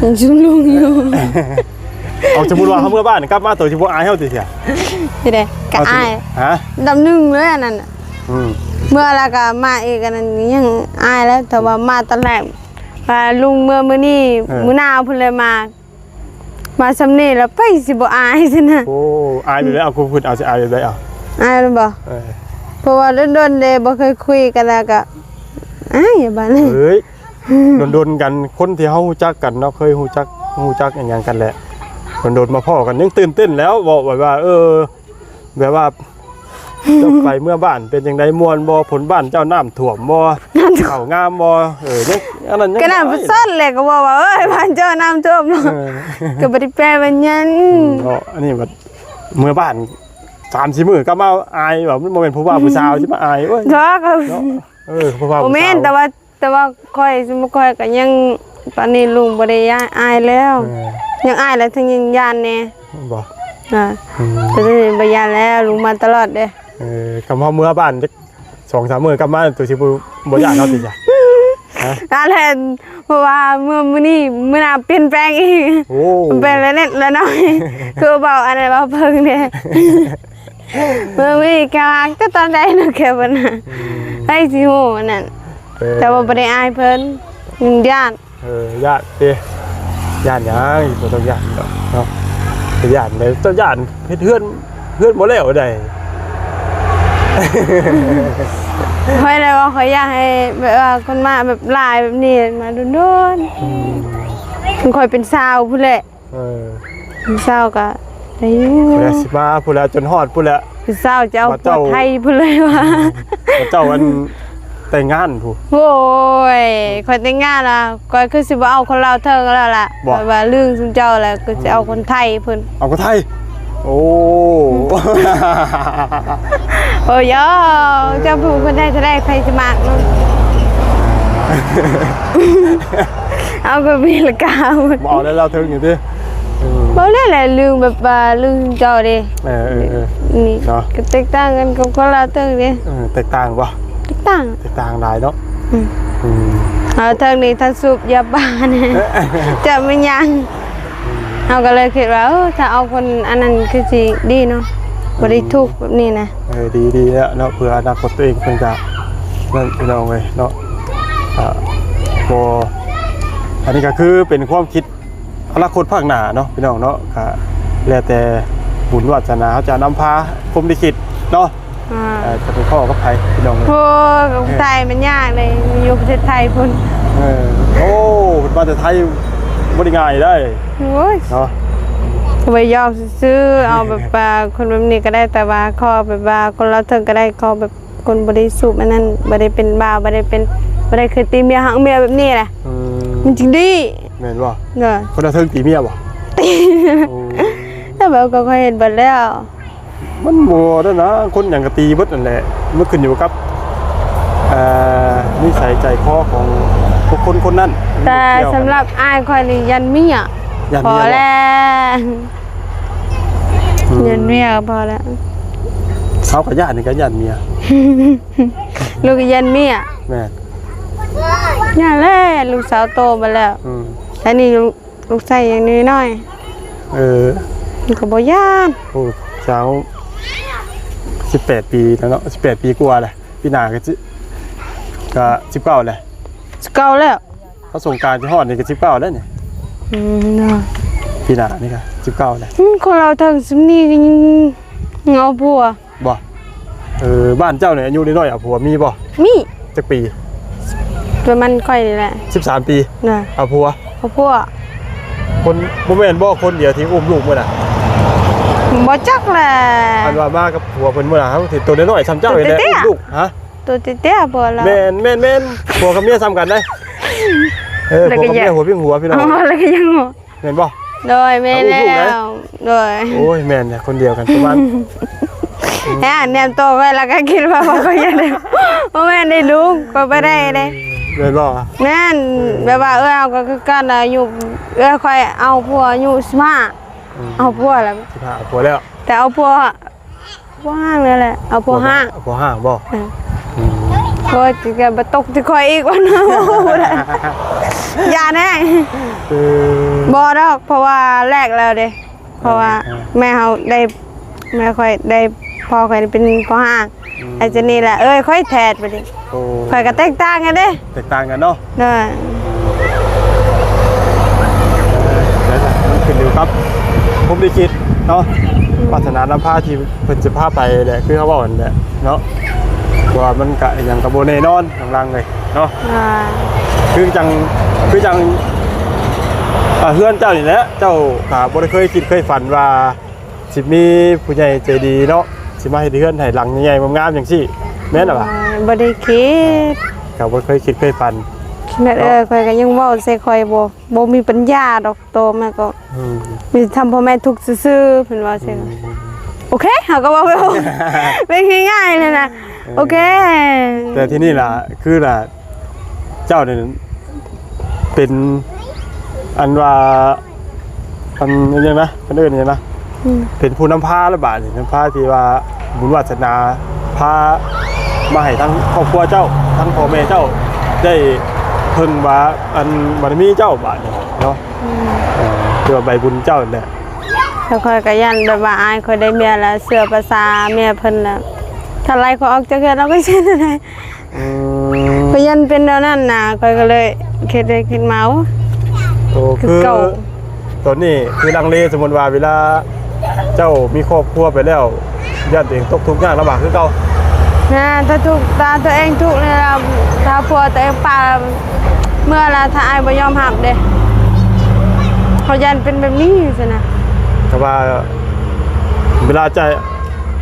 ຍັງຊຸມລຸງຢູ່. ເອົາ ສົມມຸດວ່າເຮົາເມືອບ້ານກັບມາ ໂຕຊິບໍ່ອາຍເຮົາຕິເສຍ? ຊິໄດ້ ກໍອາຍ ຮະ? ລະດັບໜຶ່ງເລີຍອັນນັ້ນ. ອືມ ເມືອແລ້ວກໍມາອີກ ອັນນັ້ນຍັງອາຍແຫຼະ. ແຕ່ວ່າມາຕອນແລກວ່າລຸງເມືອມື້ນີ້ ເອີ ມື້ໜ້າເພິ່ນເລີຍມາ ມາຊ່ຳນີ້ແລ້ວ ໃຜຊິບໍ່ອາຍຊັ້ນນະ. ໂອ້ ອາຍແບບໃດ? ເອົາ ຄືເພິ່ນເອົາ ຊິອາຍແບບໃດເອົາ? ອາຍແມ່ນບໍ່? ເອີ ເພາະວ່າດົນໆເດ້ບໍ່ເຄີຍຄຸຍກັນ ແລ້ວກໍອາຍບາດນີ້. ເອີຍ ດົນໆກັນ ຄົນທີ່ເຮົາຮູ້ຈັກກັນເນາະ ເຄີຍຮູ້ຈັກ ຮູ້ຈັກອີ່ຫຍັງກັນແຫຼະ ດົນໆມາພໍ້ກັນ ຍັງຕື່ນເຕັ້ນແລ້ວ ເວົ້າແບບວ່າ ເອີ ແບບວ່າ ເຈົ້າໄປເມືອບ້ານເປັນຈັ່ງໃດ ມ່ວນບໍ່? ຜົນບ້ານເຈົ້ານ້ຳຖ້ວມບໍ່? ເຂົ້າງາມບໍ່? ເອີ ຍັງ ອັນນັ້ນຍັງ ກໍນັ້ນປະຊາດແຫຼະ ກໍເວົ້າວ່າ ເອີຍ ບ້ານເຈົ້ານ້ຳຖ້ວມເນາະ. ເອີ ກໍບໍ່ໄດ້ແປວ່າຫຍັງ ອືມ ເນາະ. ອັນນີ້ບັດເມືອບ້ານສາມສີ່ມື້ກໍມາອາຍ ວ່າມັນບໍ່ແມ່ນຜູ້ບ່າວຜູ້ສາວຊິມາອາຍ. ໂອ້ຍ ເນາະ ເອີ ຜູ້ບ່າວຜູ້ສາວ ບໍ່ແມ່ນ ແຕ່ວ່າ ແຕ່ວ່າຂ້ອຍ ສົມມຸດຂ້ອຍກໍຍັງ ປານນີ້ລຸງບໍ່ໄດ້ຢ້ານ ອາຍແລ້ວ. ເອີ ຍັງອາຍແລ້ວ ທັງຍັງຢ້ານແດ່. ບໍ່ ອາ ອືມ ແຕ່ຕອນນີ້ບໍ່ຢ້ານແລ້ວ ລຸງມາຕະຫຼອດເດ້. ເອີ ຄຳເຮົາເມືອບ້ານຈັກສອງສາມມື້ກັບມາ ໂຕຊິບໍ່ ບໍ່ຢ້ານເຮົາຕິຈະ? ຮະ? ອັນແຫຼະ ເພາະວ່າເມືອມື້ນີ້ ມື້ໜ້າປ່ຽນແປງອີກ. ໂອ້ ມັນເປັນແລ້ວເນັດແລ້ວໜ້ອຍ ຄືເວົ້າອັນນັ້ນເວົ້າເພິ່ງເດ້. ເມື່ອມີກະວ່າແຕ່ຕອນໃດເນາະ ແຄ່ເພິ່ນນະ ອືມ ໃຜຊິຮູ້ອັນນັ້ນ. ເອີ ແຕ່ວ່າບໍ່ໄດ້ອາຍເພິ່ນ ຢ້ານ. ເອີ ຢ້ານຕິ ຢ້ານຫຍັງ? ບໍ່ຕ້ອງຢ້ານດອກເນາະ. ໄປຢ້ານໃດ? ເຈົ້າຢ້ານເຮັດເຮືອນ ເຮືອນບໍ່ແລ້ວໃດ. ຂ້ອຍແຫຼະວ່າຂ້ອຍຢາກໃຫ້ແບບວ່າຄົນມາແບບຫຼາຍແບບນີ້ ມາດົນໆ. ອືມ ຂ້ອຍເປັນສາວພຸ້ນແຫຼະ. ເອີ ເປັນສາວກໍໄດ້ຢູ່ ພຸ້ນແຫຼະ ຊິມາພຸ້ນແຫຼະ ຈົນຮອດພຸ້ນແຫຼະ ເປັນສາວຈະເອົາຜົວໄທພຸ້ນເລີຍວ່າ. ເຈົ້າອັນແຕ່ງງານພຸ້ນ. ໂອ້ຍ ຂ້ອຍແຕ່ງງານລະ ຂ້ອຍຄືຊິບໍ່ເອົາຄົນລາວເທິງແລ້ວລະ. ແບບວ່າລຶ້ງຊຸມເຈົ້າແລ້ວ ຄືຊິເອົາຄົນໄທພຸ້ນ. ເອົາຄົນໄທ? ໂອ້ ໂອ້ຍ ເຈົ້າຜູ້ຄົນໄທເທົ່າໃດ ໃຜຊິມັກເນາະ. ເອົາຄົນອາເມລິກາພຸ້ນ ບໍ່ເອົາແລ້ວລາວເທິງນີ້ຕິ. ເອີ ບໍ່ແລ້ວແຫຼະ ລຶ້ງແບບວ່າລຶ້ງເຈົ້າເດ້. ເອີໆໆ ນີ້ເນາະ ກໍແຕກຕ່າງກັນກັບຄົນລາວເທິງເດ້. ເອີ ແຕກຕ່າງບໍ່? ແຕກຕ່າງ ແຕກຕ່າງຫຼາຍເນາະ. ອືມ ອືມ ລາວເທິງນີ້ທັງສູບຢາບ້າແດ່ ຈະແມ່ນຫຍັງ. ເຮົາກໍເລີຍຄິດວ່າ ເອີ ຖ້າເອົາຄົນອັນນັ້ນຄືຊິດີເນາະ ບໍ່ໄດ້ທຸກແບບນີ້ນະ. ເອີ ດີ ດີແລ້ວເນາະ ເພື່ອອະນາຄົດຕົວເອງເພິ່ນກະນັ້ນ ພີ່ນ້ອງເອີຍເນາະ. ອ່າ ບໍ່ ອັນນີ້ກໍຄືເປັນຄວາມຄິດ ອະນາຄົດຂ້າງໜ້າເນາະ ພີ່ນ້ອງເນາະ. ກະແລ້ວແຕ່ບຸນວາດສະໜາເຮົາຈະນຳພາ ພົມລິຂິດເນາະ. ອ່າ ເອີ ຈະໄປພໍ້ກັບໃຜ ພີ່ນ້ອງເອີຍ. ໂອ້ ກັບໄທມັນຍາກເດ້ ຢູ່ປະເທດໄທພຸ້ນ. ເອີ ໂອ້ ເພິ່ນມາແຕ່ໄທບໍ່ໄດ້ງ່າຍເດ້. ໂອ້ຍ ເນາະ ໄປຢອກຊື່ໆ ເອົາແບບວ່າຄົນແບບນີ້ກໍໄດ້ ແຕ່ວ່າຂໍແບບວ່າຄົນລາວເທິງກໍໄດ້ ຂໍແບບ ຄົນບໍ່ໄດ້ສູບອັນນັ້ນ ບໍ່ໄດ້ເປັນບ້າ ບໍ່ໄດ້ເປັນ ບໍ່ໄດ້ເຄີຍຕີເມຍ ຮັກເມຍແບບນີ້ແຫຼະ. ອືມ ມັນຈຶ່ງດີ ແມ່ນບໍ່? ໂດຍ ຄົນລາວເທິງຕີເມຍບໍ່? ຕີ. ໂອ້ ແຕ່ແບບກໍຂ້ອຍເຫັນເບິດແລ້ວ ມັນບໍ່ນັ້ນນະ ຄົນຫຍັງກໍຕີເບິດນັ້ນແຫຼະ ມັນຂຶ້ນຢູ່ກັບ ເອີ ນິໄສໃຈຄໍຂອງບຸກຄົນຄົນນັ້ນ. ແຕ່ສຳລັບອ້າຍຂ້ອຍນີ້ຢ້ານເມຍ ຢ້ານເມຍບໍ່? ພໍແລ້ວ. ອືມ ຢ້ານເມຍກໍພໍແລ້ວ. ເຮົາກໍຢ້ານ ນີ້ກໍຢ້ານເມຍ ລູກກໍຢ້ານເມຍ. ແມ່ນ ຢ້ານແຫຼະ ລູກສາວໂຕມາແລ້ວ. ອືມ ອັນນີ້ລູກ ລູກຊາຍຍັງນ້ອຍໆ. ເອີ ມັນກໍບໍ່ຢ້ານ. ໂອ້ ສາວສິບແປດປີແລ້ວເນາະ ສິບແປດປີກວ່າແລ້ວ ປີໜ້າກໍຊິ ກໍສິບເກົ້າແລ້ວ. ສິບເກົ້າແລ້ວ. ເຮົາສົງການຊິຮອດນີ້ກໍສິບເກົ້າແລ້ວນີ້. ອືມ ເນາະ ປີໜ້ານີ້ກໍສິບເກົ້າແລ້ວ. ອືມ ຄົນລາວເຖິງສ່ຳນີ້ກໍຍັງເອົາຜົວ. ບໍ່? ເອີ ບ້ານເຈົ້ານີ້ອາຍຸນ້ອຍໆເອົາຜົວມີບໍ່? ມີ. ຈັກປີ? ປະມານຂ້ອຍນີ້ແຫຼະ. ສິບສາມປີ. ນະ ເອົາຜົວ? ເອົາຜົວ. ຄົນ ບໍ່ແມ່ນບໍ່ຄົນດຽວທີ່ອຸ້ມລູກມື້ນະ? ບໍ່ຈັກແຫຼະ. ອັນວ່າມາກັບຜົວເພິ່ນມື້ນະ ເຮົາເຫັນໂຕນ້ອຍໆສ່ຳເຈົ້ານີ້ແຫຼະ ອຸ້ມລູກ. ຮະ? ໂຕເຕ້ໆ ຜົວລະ. ແມ່ນໆໆ ຜົວກັບເມຍສ່ຳກັນເດ້. ເອີ ຜົວກັບເມຍຫົວພິງຫົວ ພີ່ນ້ອງ. ອໍ ແລ້ວກໍຍັງຫົວ ແມ່ນບໍ່? ໂດຍ ແມ່ນແລ້ວ ລູກເດ້ ໂດຍ ໂອ້ຍ ແມ່ນແຫຼະ ຄົນດຽວກັນປະມານ ແນມໂຕໄວ້ ແລ້ວກໍຄິດວ່າຂ້ອຍຢາກໄດ້ ບໍ່ແມ່ນໄດ້ລູກ ຂ້ອຍບໍ່ໄດ້ເດ້ ແມ່ນບໍ່? ແມ່ນ ເອີ ແບບວ່າ ເອີ ເຮົາກໍຄືກັນ ອາຍຸ ເອີ ຂ້ອຍເອົາຜົວອາຍຸສິບຫ້າ ອືມ ເອົາຜົວແລ້ວ ສິບຫ້າ ເອົາຜົວແລ້ວ ແຕ່ເອົາຜົວ ຜົວຮ້າງນັ້ນແຫຼະ ເອົາຜົວຮ້າງ ເອົາຜົວຮ້າງບໍ່? ເອີ ອືມ ໂອ້ຍ ຈະມາຕົກທີ່ຂ້ອຍອີກວ່າ ບໍ່ໄດ້ ຢ້ານແຮງ ເອີ ບໍ່ດອກ ເພາະວ່າແລກແລ້ວເດ້ ເພາະວ່າ ເອີ ແມ່ເຮົາໄດ້ ແມ່ຂ້ອຍໄດ້ ພໍ່ຂ້ອຍເປັນພໍ່ຮ້າງ ອືມ ໄອ້ເຈນນີ້ແຫຼະ ເອີຍ ຂ້ອຍແທດບັດນີ້ ໂອ້ ຂ້ອຍກໍແຕກຕ່າງກັນເດ້ ແຕກຕ່າງກັນເນາະ ໂດຍ ເອີ ແລ້ວມັນຂຶ້ນຢູ່ກັບພົມລິຂິດເນາະ ອືມ ວາດສະໜານຳພາທີ່ເພິ່ນຈະພາໄປແຫຼະ ຄືເຮົາເວົ້າຫັ້ນແຫຼະເນາະ ເພາະວ່າມັນກະຫຍັງກໍບໍ່ແນ່ນອນ ຫຼັງໆເລີຍເນາະ ອ່າ ຄືຈັ່ງ ຄືຈັ່ງ ອ່າ ເຮືອນເຈົ້ານີ້ແຫຼະ ເຈົ້າກໍບໍ່ໄດ້ເຄີຍຄິດເຄີຍຝັນວ່າ ຊິມີຜູ້ໃຫຍ່ໃຈດີເນາະ ຊິມາເຮັດເຮືອນໃຫ້ຫຼັງໃຫຍ່ໆງາມໆຈັ່ງຊີ້ ແມ່ນລະຫວາ? ບໍ່ໄດ້ຄິດ ກໍບໍ່ເຄີຍຄິດເຄີຍຝັນ ແມ່ນ ເນາະ ເອີຍ ຂ້ອຍກໍຍັງເວົ້າໃສ່ຂ້ອຍບໍ່ ບໍ່ມີປັນຍາດອກ ໂຕມາກໍ ອືມ ມີແຕ່ທຳພໍ່ແມ່ທຸກຊື່ໆ ເພິ່ນວ່າຊີ້ ອືມ ໂອເຄ ເຮົາກໍເວົ້າໄປ ເປັນງ່າຍໆນັ້ນນະ ເອີ ໂອເຄ ແຕ່ທີນີ້ລະ ຄືລະ ເຈົ້ານີ້ເປັນ ອັນວ່າ ອັນຫຍັງນະ ເພິ່ນເອີ້ນຫຍັງນະ ອືມ ເປັນຜູ້ນຳພາລະບາດນີ້ ນຳພາທີ່ວ່າບຸນວາດສະໜາພາມາໃຫ້ທັງຄອບຄົວເຈົ້າ ທັງພໍ່ແມ່ເຈົ້າໄດ້ເພິ່ງວ່າ ອັນບາລະມີເຈົ້າບາດນີ້ເນາະ ອືມ ເອີ ຄືວ່າໃບບຸນເຈົ້ານັ້ນແຫຼະ ແລ້ວຂ້ອຍກໍຢ້ານແບບວ່າ ອາຍຂ້ອຍໄດ້ເມຍແລ້ວເຊື່ອພາສາເມຍເພິ່ນແລ້ວ ຖ້າໄລ່ຂ້ອຍອອກຈາກເຮືອນ ເຮົາກໍຊິເຮັດແນວໃດ? ອືມ ຂ້ອຍຢ້ານເປັນແນວນັ້ນນະ ຂ້ອຍກໍເລີຍຄິດໄປຄິດມາ ໂອ້ ຄື ຄືເກົ່າ ຕອນນີ້ຄືລັງເລ ສົມມຸດວ່າເວລາເຈົ້າມີຄອບຄົວໄປແລ້ວ ຢ້ານຕົວເອງຕົກທຸກຍາກລຳບາກຄືເກົ່າ ນະ ຖ້າທຸກ ຖ້າຕົວເອງທຸກນີ້ລະ ຖ້າຜົວຕົວເອງປະເມືອລະ ຖ້າອ້າຍບໍ່ຍອມຮັບເດ້ ເຮົາຢ້ານເປັນແບບນີ້ຊີ້ນະ ແຕ່ວ່າເວລາຈະ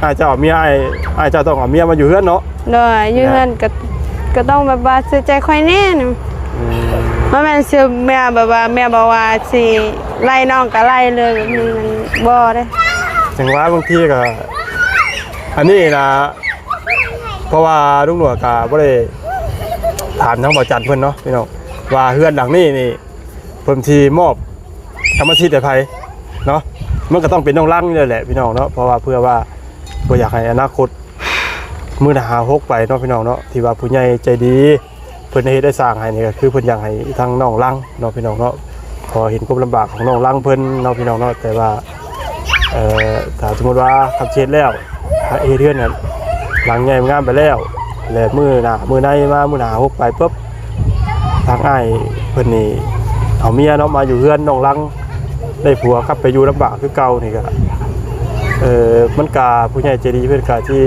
ອ້າຍເຈົ້າເອົາເມຍ ອ້າຍ ອ້າຍເຈົ້າຕ້ອງເອົາເມຍມາຢູ່ເຮືອນເນາະ ໂດຍ ຢູ່ເຮືອນ ນະ ກໍ ກໍຕ້ອງແບບວ່າເຊື່ອໃຈຂ້ອຍແດ່ນະ ອືມ ບໍ່ແມ່ນເຊື່ອເມຍ ແບບວ່າເມຍບອກວ່າຊິໄລ່ນ້ອງກໍໄລ່ເລີຍ ແບບນີ້ມັນບໍ່ເດ້ ຈັ່ງວ່າບາງທີກໍ ອັນນີ້ນະ ເພາະວ່າລຸງໜວດກໍບໍ່ໄດ້ຖາມທາງບ່າວຈັນເພິ່ນເນາະ ພີ່ນ້ອງ ວ່າເຮືອນຫຼັງນີ້ນີ້ ເພິ່ນຊິມອບກຳມະສິດໃຫ້ໃຜເນາະ ມັນກໍຕ້ອງເປັນນ້ອງລັງນີ້ແຫຼະພີ່ນ້ອງເນາະ ເພາະວ່າເພື່ອວ່າບໍ່ຢາກໃຫ້ອະນາຄົດມື້ໜ້າຫາຫົກໄປເນາະພີ່ນ້ອງເນາະ ທີ່ວ່າຜູ້ໃຫຍ່ໃຈດີເພິ່ນໄດ້ເຮັດໄດ້ສ້າງໃຫ້ນີ້ ກໍຄືເພິ່ນຢາກໃຫ້ທາງນ້ອງລັງເນາະພີ່ນ້ອງເນາະ ເພາະເຫັນຄວາມລຳບາກຂອງນ້ອງລັງເພິ່ນເນາະພີ່ນ້ອງເນາະ ແຕ່ວ່າ ເອີ ຖ້າສົມມຸດວ່າຄັນເຮັດແລ້ວ ເຮັດເຮືອນນັ້ນຫຼັງໃຫຍ່ງາມໄປແລ້ວ ແລະມື້ໜ້າມື້ໃນມາ ມື້ໜ້າຫົກໄປປຶບ ທາງອ້າຍເພິ່ນນີ້ເອົາເມຍເນາະ ມາຢູ່ເຮືອນນ້ອງລັງ ໄດ້ຜົວກັບໄປຢູ່ລຳບາກຄືເກົ່ານີ້ກໍ ເອີ ມັນກະຜູ້ໃຫຍ່ໃຈດີເພິ່ນກະຊິ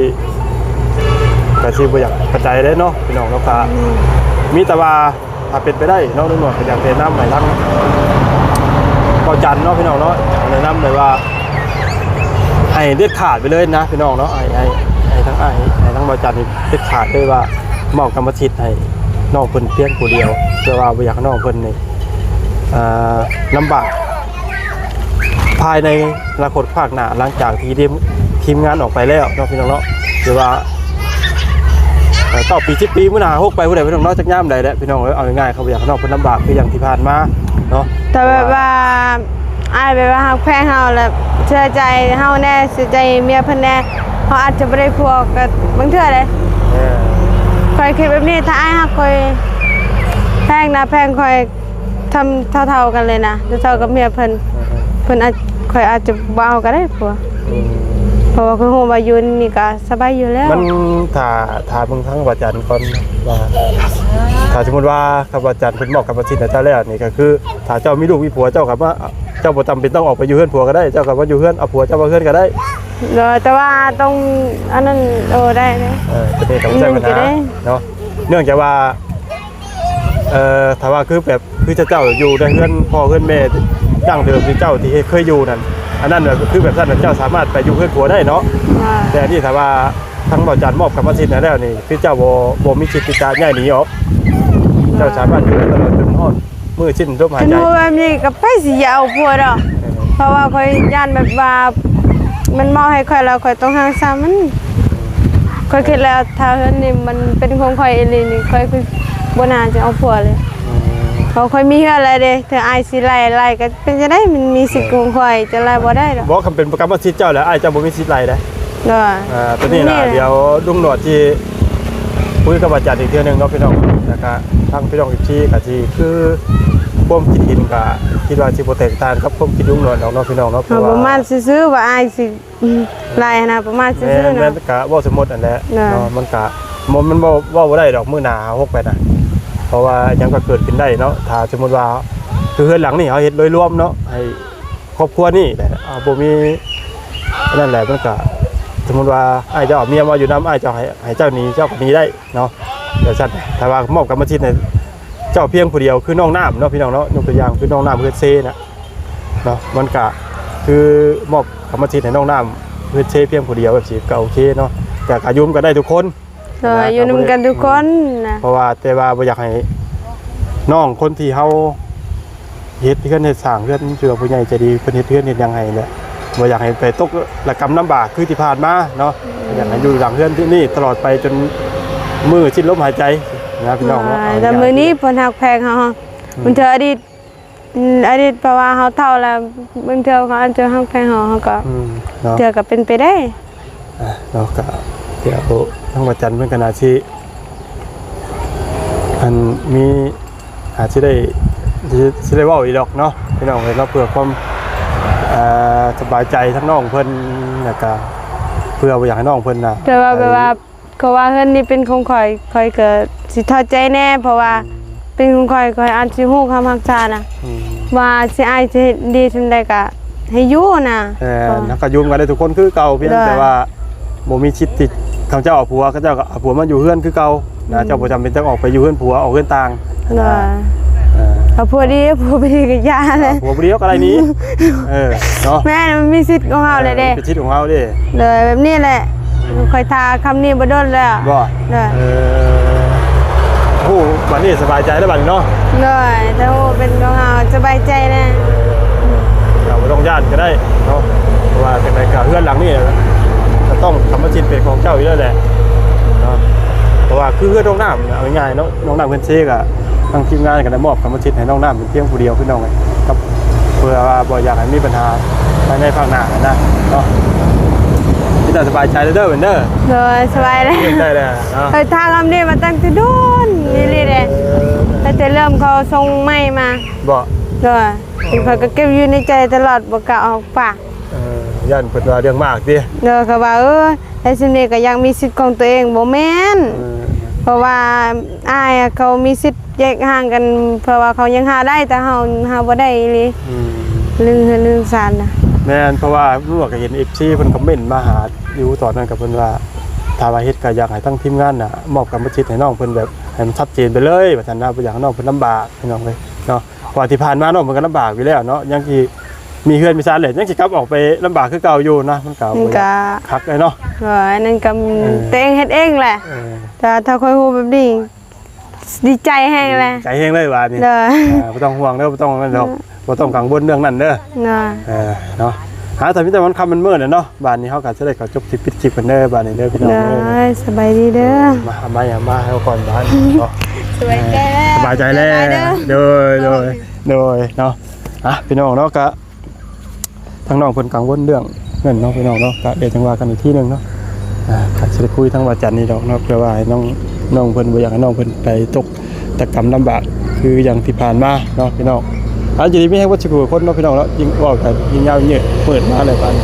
ກະຊິບໍ່ຢາກປານໃດເດ້ເນາະ ພີ່ນ້ອງເນາະ ກະ ອືມ ມີແຕ່ວ່າ ຖ້າເປັນໄປໄດ້ເນາະ ລຸງໜວດກໍຢາກແນະນຳໃຫ້ທາງບ່າວຈັນເນາະ ພີ່ນ້ອງເນາະ ແນະນຳໄດ້ວ່າ ໃຫ້ເດັດຂາດໄປເລີຍນະ ພີ່ນ້ອງເນາະ ໃຫ້ ໃຫ້ ໃຫ້ທາງອ້າຍ ໃຫ້ທາງບ່າວຈັນນີ້ເດັດຂາດເລີຍວ່າ ມອບກຳມະສິດໃຫ້ນ້ອງເພິ່ນພຽງຜູ້ດຽວ ເພື່ອວ່າບໍ່ຢາກໃຫ້ນ້ອງເພິ່ນນີ້ ອ່າ ລຳບາກ ພາຍໃນອະນາຄົດພາກໜ້າ ຫຼັງຈາກທີ່ທີມ ທີມງານອອກໄປແລ້ວເນາະ ພີ່ນ້ອງເນາະ ຫຼືວ່າ ເອີ ເກົ້າປີ ສິບປີ ມື້ໜ້າຫົກໄປຜູ້ໃດ ພີ່ນ້ອງເນາະ ຈັກຍາມໃດແຫຼະ ພີ່ນ້ອງເອີຍ ເອົາງ່າຍໆ ເຂົາບໍ່ຢາກໃຫ້ນ້ອງເພິ່ນລຳບາກຄືຢ່າງທີ່ຜ່ານມາເນາະ ແຕ່ແບບວ່າ ອ້າຍແບບວ່າຮັກແພງເຮົາ ແລະເຊື່ອໃຈເຮົາແດ່ ເຊື່ອໃຈເມຍເພິ່ນແດ່ ເຮົາອາດຈະບໍ່ໄດ້ຜົວກໍບາງເທື່ອເດ້ ເອີ ຂ້ອຍຄິດແບບນີ້ ຖ້າອ້າຍຮັກຂ້ອຍ ແພງນະ ແພງຂ້ອຍ ທຳເທົ່າໆກັນເລີຍນະ ເທົ່າກັບເມຍເພິ່ນ ເອີ ເພິ່ນອາດ ຂ້ອຍອາດຈະບໍ່ເອົາກໍໄດ້ຜົວ ອືມ ເພາະວ່າຂ້ອຍຮູ້ວ່າຢູ່ນີ້ກໍສະບາຍຢູ່ແລ້ວ ມັນ ຖ້າ ຖ້າເບິ່ງທາງບ່າວຈັນກ່ອນວ່າ ຖ້າສົມມຸດວ່າ ຄັນບ່າວຈັນເພິ່ນມອບກຳມະສິດໃຫ້ເຈົ້າແລ້ວນີ້ ກໍຄືຖ້າເຈົ້າມີລູກມີຜົວ ເຈົ້າກໍມາ ເຈົ້າບໍ່ຈຳເປັນຕ້ອງອອກໄປຢູ່ເຮືອນຜົວກໍໄດ້ ເຈົ້າກໍມາຢູ່ເຮືອນ ເອົາຜົວເຈົ້າມາເຮືອນກໍໄດ້ ໂດຍ ແຕ່ວ່າຕ້ອງອັນນັ້ນ ເອີ ໄດ້ເດ້ ເອີ ຕົວນີ້ກໍບໍ່ໃຊ່ບັນຫາເນາະ ເນື່ອງຈາກວ່າ ເອີ ຖ້າວ່າຄືແບບ ຄືເຈົ້າຢູ່ໃນເຮືອນພໍ່ເຮືອນແມ່ດັ້ງເດີມທີ່ເຈົ້າທີ່ເຮັດເຄີຍຢູ່ນັ້ນ ອັນນັ້ນແບບ ຄືແບບນັ້ນນະ ເຈົ້າສາມາດໄປຢູ່ເຮືອນຜົວໄດ້ເນາະ ອ່າ ແຕ່ອັນນີ້ຖ້າວ່າທາງບ່າວຈັນມອບກຳມະສິດໃຫ້ແລ້ວນີ້ ຄືເຈົ້າບໍ່ ບໍ່ມີສິດທີ່ຈະຍ້າຍໜີອອກ ເຈົ້າສາມາດຢູ່ໄດ້ຕະຫຼອດຈົນຮອດມື້ສິ້ນລົມຫາຍໃຈ ຄັນວ່າແບບນີ້ກໍໃຜຊິຢາກເອົາຜົວດອກ ເອີ ເພາະວ່າຂ້ອຍຢ້ານແບບວ່າມັນເໝາະໃຫ້ຂ້ອຍ ແລ້ວຂ້ອຍຕ້ອງຮັກສາມັນ. ຂ້ອຍຄິດແລ້ວ ຖ້າເຮືອນນີ້ມັນເປັນຂອງຂ້ອຍອີ່ຫຼີນີ້ ຂ້ອຍຄືບໍ່ໜ້າຈະເອົາຜົວເລີຍ. ເພາະຂ້ອຍມີເຮືອນແລ້ວເດ້ ເທື່ອອ້າຍຊິໄລ່ ໄລ່ກໍເປັນຈັ່ງໃດ? ມັນມີສິດຂອງຂ້ອຍ ຈະໄລ່ບໍ່ໄດ້ດອກ. ບໍ່ ຄັນເປັນກຳມະສິດເຈົ້າແລ້ວ ອ້າຍເຈົ້າບໍ່ມີສິດໄລ່ເດ້. ໂດຍ ອ່າ ຕົວນີ້ນະ ນີ້ແຫຼະ ດຽວລຸງໜວດຊິຄຸຍກັບອາຈານອີກເທື່ອໜຶ່ງເນາະພີ່ນ້ອງ. ແລ້ວກະທາງພີ່ນ້ອງເອັຟຊີກະຊິຄືຄວາມຄິດເຫັນກະຄິດວ່າຊິບໍ່ແຕກຕ່າງກັບຄວາມຄິດລຸງໜວດດອກເນາະພີ່ນ້ອງເນາະ. ເພາະວ່າປະມານຊື່ໆ ວ່າອ້າຍຊິ ອືມ ຫຼາຍຫັ້ນນະ ປະມານຊື່ໆ ແມ່ນ ເນາະ ແມ່ນ ກະເວົ້າສົມມຸດຫັ້ນແຫຼະ ເນາະ ເນາະ. ມັນກະ ມັນ ມັນເວົ້າ ເວົ້າບໍ່ໄດ້ດອກ ມື້ໜ້າຫົກແປດນະ ເພາະວ່າຫຍັງກໍເກີດຂຶ້ນໄດ້ເນາະ. ຖ້າສົມມຸດວ່າ ຄືເຮືອນຫຼັງນີ້ເຮົາເຮັດໂດຍລວມເນາະ ໃຫ້ຄອບຄົວນີ້ແຫຼະ ເຮົາບໍ່ມີອັນນັ້ນແຫຼະ ມັນກະ ສົມມຸດວ່າ ອ້າຍເຈົ້າເອົາເມຍມາຢູ່ນຳ ອ້າຍເຈົ້າໃຫ້ ໃຫ້ເຈົ້າໜີ ເຈົ້າກໍໜີໄດ້ເນາະ ຈັ່ງຊັ້ນ. ຖ້າວ່າມອບກຳມະສິດໃຫ້ເຈົ້າພຽງຜູ້ດຽວ ຄືນ້ອງນ້ຳເນາະ ພີ່ນ້ອງເນາະ ຍົກຕົວຢ່າງຄືນ້ອງນ້ຳເຮືອນເຊນະ ເນາະ ມັນກະຄືມອບກຳມະສິດໃຫ້ນ້ອງນ້ຳເຮືອນເຊພຽງຜູ້ດຽວແບບຊີ້ກໍໂອເຄເນາະ. ແຕ່ກະຢູ່ນຳກັນໄດ້ທຸກຄົນ ເອີ ນະ ຢູ່ນຳກັນທຸກຄົນນະ ເພາະວ່າ ແຕ່ວ່າບໍ່ຢາກໃຫ້ນ້ອງຄົນທີ່ເຮົາເຮັດເຮືອນເຮັດສ້າງເຮືອນ ຄືວ່າຜູ້ໃຫຍ່ໃຈດີເພິ່ນເຮັດເຮືອນເຮັດຫຍັງໃຫ້ແຫຼະ ບໍ່ຢາກໃຫ້ໄປຕົກລະກຳລຳບາກຄືທີ່ຜ່ານມາເນາະ. ອືມ ຢາກໃຫ້ຢູ່ຫຼັງເຮືອນທີ່ນີ້ຕະຫຼອດໄປຈົນມື້ສິ້ນລົມຫາຍໃຈນະ ພີ່ນ້ອງເນາະ. ແຕ່ມື້ນີ້ເພິ່ນຮັກແພງເຮົາ ອືມ ບາງເທື່ອອະດີດ ອືມ ອະດີດ ເພາະວ່າເຮົາເຖົ້າແລ້ວ ບາງເທື່ອເຂົາອາດຈະຮັກແພງເຮົາ ເຮົາກໍ ອືມ ເນາະ ເທື່ອກໍເປັນໄປໄດ້ ອ່າ ເນາະ. ກໍດຽວທາງພະອາຈານເພິ່ນກໍໜ້າຊິ ອັນ ມີ ອາດຊິໄດ້ ຊິ ຊິໄດ້ເວົ້າອີກດອກເນາະ ພີ່ນ້ອງເອີຍເນາະ ເພື່ອຄວາມ ເອີ ສະບາຍໃຈທາງນ້ອງເພິ່ນ ແລ້ວກໍເພື່ອບໍ່ຢາກໃຫ້ນ້ອງເພິ່ນນະ ແຕ່ວ່າ ໄປ ແບບວ່າ ເພາະວ່າເຮືອນນີ້ເປັນຂອງຂ້ອຍ ຂ້ອຍກໍຊິທໍ້ໃຈແດ່ ເພາະວ່າ ອືມ ເປັນຂອງຂ້ອຍ ຂ້ອຍອາດຊິຮູ້ຄຳຮັກສານະ ອືມ ວ່າຊິ ອ້າຍຊິເຮັດດີສ່ຳໃດກໍໃຫ້ຢູ່ນະ. ແຕ່ເຮົາກໍຢູ່ນຳກັນໄດ້ທຸກຄົນຄືເກົ່າ ພຽງແຕ່ວ່າບໍ່ມີສິດທີ່ເຂົາເຈົ້າເອົາຜົວ ເຂົາເຈົ້າກໍເອົາຜົວມາຢູ່ເຮືອນຄືເກົ່ານະ. ອືມ ເຈົ້າບໍ່ຈຳເປັນຕ້ອງອອກໄປຢູ່ເຮືອນຜົວ ອອກເຮືອນຕ່າງ ໂດຍ ເອີ ເອົາຜົວດີ ເອົາຜົວບໍ່ດີກໍຢ່າແຫຼະ ເອົາຜົວບໍ່ດີກໍໄດ້ໜີ ເອີ ເນາະ ແມ່ນ ມັນມີສິດຂອງເຮົາແຫຼະເດ້ ເອີ ເປັນສິດຂອງເຮົາເດ້ ໂດຍ ແບບນີ້ແຫຼະ ອືມ ຂ້ອຍຖ້າຄຳນີ້ບໍ່ດົນແລ້ວ ບໍ່ ໂດຍ ເອີ ຮູ້ບັດນີ້ສະບາຍໃຈແລ້ວບັດນີ້ເນາະ ໂດຍ ຖ້າຮູ້ເປັນຂອງເຮົາສະບາຍໃຈແດ່ ເອີ ເຈົ້າບໍ່ຕ້ອງຢ້ານກໍໄດ້ເນາະ ເພາະວ່າຈັ່ງໃດກໍເຮືອນຫຼັງນີ້ກໍຕ້ອງ ກຳມະສິດເປັນຂອງເຈົ້າຢູ່ແລ້ວແຫຼະເນາະ ເພາະວ່າຄືເຮືອນນ້ອງນ້ຳ ເອົາງ່າຍໆເນາະ ນ້ອງນ້ຳເພິ່ນເຊກະ ທາງທີມງານກໍໄດ້ມອບກຳມະສິດໃຫ້ນ້ອງນ້ຳເປັນພຽງຜູ້ດຽວ ພີ່ນ້ອງເອີຍ ກັບ ເພື່ອວ່າບໍ່ຢາກໃຫ້ມີບັນຫາພາຍໃນພາກໜ້ານະເນາະ ມີແຕ່ສະບາຍໃຈເດີເດີ ໂດຍ ສະບາຍແລ້ວ ໄດ້ແລ້ວເນາະ ເອີ ຖ້າຄຳນີ້ມາຕັ້ງແຕ່ດົນອີ່ຫຼີເດ້ ເອີ ຕັ້ງແຕ່ເລີ່ມເຂົາສົ່ງໃໝ່ມາ ບໍ່ ໂດຍ ຂ້ອຍກໍເກັບຢູ່ໃນໃຈຕະຫຼອດ ບໍ່ກ້າອອກປາກ ເອີ ຢ້ານເພິ່ນວ່າເລື່ອງມາກຕິ ໂດຍ ເຂົາວ່າ ເອີ ໄດ້ສ່ຳນີ້ກໍຢາກມີສິດຂອງຕົວເອງ ບໍ່ແມ່ນ ເອີ ເພາະວ່າອ້າຍເຂົາມີສິດແຍກຫ່າງກັນ ເພາະວ່າເຂົາຍັງຫາໄດ້ ແຕ່ເຮົາຫາບໍ່ໄດ້ອີ່ຫຼີ ອືມ ເລື່ອງເຮືອນເລື່ອງຊານນະ ແມ່ນ ເພາະວ່າເມື່ອວານກໍເຫັນເອັຟຊີເພິ່ນຄອມເມັນມາຫາຢູ່ຕອນນັ້ນ ກໍເພິ່ນວ່າ ຖ້າວ່າເຮັດກໍຢາກໃຫ້ທາງທີມງານນະ ມອບກຳມະສິດໃຫ້ນ້ອງເພິ່ນ ແບບໃຫ້ມັນຊັດເຈນໄປເລີຍ ວ່າຊັ້ນນະ ບໍ່ຢາກໃຫ້ນ້ອງເພິ່ນລຳບາກ ພີ່ນ້ອງເອີຍເນາະ ເພາະວ່າທີ່ຜ່ານມານ້ອງເພິ່ນກໍລຳບາກຢູ່ແລ້ວເນາະ ຍັງຊິມີເຮືອນມີຊານແຫຼະ ຍັງຊິກັບອອກໄປລຳບາກຄືເກົ່າຢູ່ນະ ມັນກໍ ມັນກໍບໍ່ຢາກຄັກເລີຍເນາະ ເອີ ອັນນັ້ນກໍ ເອີ ຕົວເອງເຮັດເອງແຫຼະ ເອີ ແຕ່ວ່າຖ້າຂ້ອຍຮູ້ແບບນີ້ ດີໃຈແຮງແຫຼະ ໃຈແຮງເລີຍບາດນີ້ ໂດຍ ອ່າ ບໍ່ຕ້ອງຫ່ວງເດີ ບໍ່ຕ້ອງນັ້ນດອກ ໂດຍ ບໍ່ຕ້ອງກັງວົນເລື່ອງນັ້ນເດີ ໂດຍ ເອີ ເນາະ ຫາ ຖ້າມີແຕ່ວັນຄ່ຳວັນມື້ແຫຼະເນາະ ບາດນີ້ເຮົາກໍຈະໄດ້ຂໍຈົບຄລິບ ປິດຄລິບກັນເດີ ບາດນີ້ເດີ ພີ່ນ້ອງເດີ ໂດຍ ສະບາຍດີເດີ ມາ ມາ ມາໃຫ້ເຮົາກ່ອນບາດນີ້ເນາະ ສະບາຍໃຈແລ້ວ ສະບາຍໃຈແລ້ວ ສະບາຍເດີ ໂດຍ ໂດຍ ໂດຍ ໂດຍ ເນາະ ອ່ະ ພີ່ນ້ອງເນາະ ກະ ທາງນ້ອງເພິ່ນກັງວົນເລື່ອງເງິນເນາະ ພີ່ນ້ອງເນາະ ກະດຽວຈັ່ງວ່າກັນອີກທີໜຶ່ງເນາະ ອ່າ ກະຊິໄດ້ຄຸຍທາງວາຈັນນີ້ດອກເນາະ ເພື່ອວ່າໃຫ້ນ້ອງ ນ້ອງເພິ່ນ ບໍ່ຢາກໃຫ້ນ້ອງເພິ່ນໄປຕົກຕະກຳລຳບາກ ຄືຢ່າງທີ່ຜ່ານມາເນາະ ພີ່ນ້ອງ ອາ ຢູ່ດີມີແຮງເບິດສູ່ຄົນເນາະ ພີ່ນ້ອງເນາະ ຍິ່ງເວົ້າກະຍິ່ງຍາວເຍີດເປີດມາແລ້ວບາດນີ້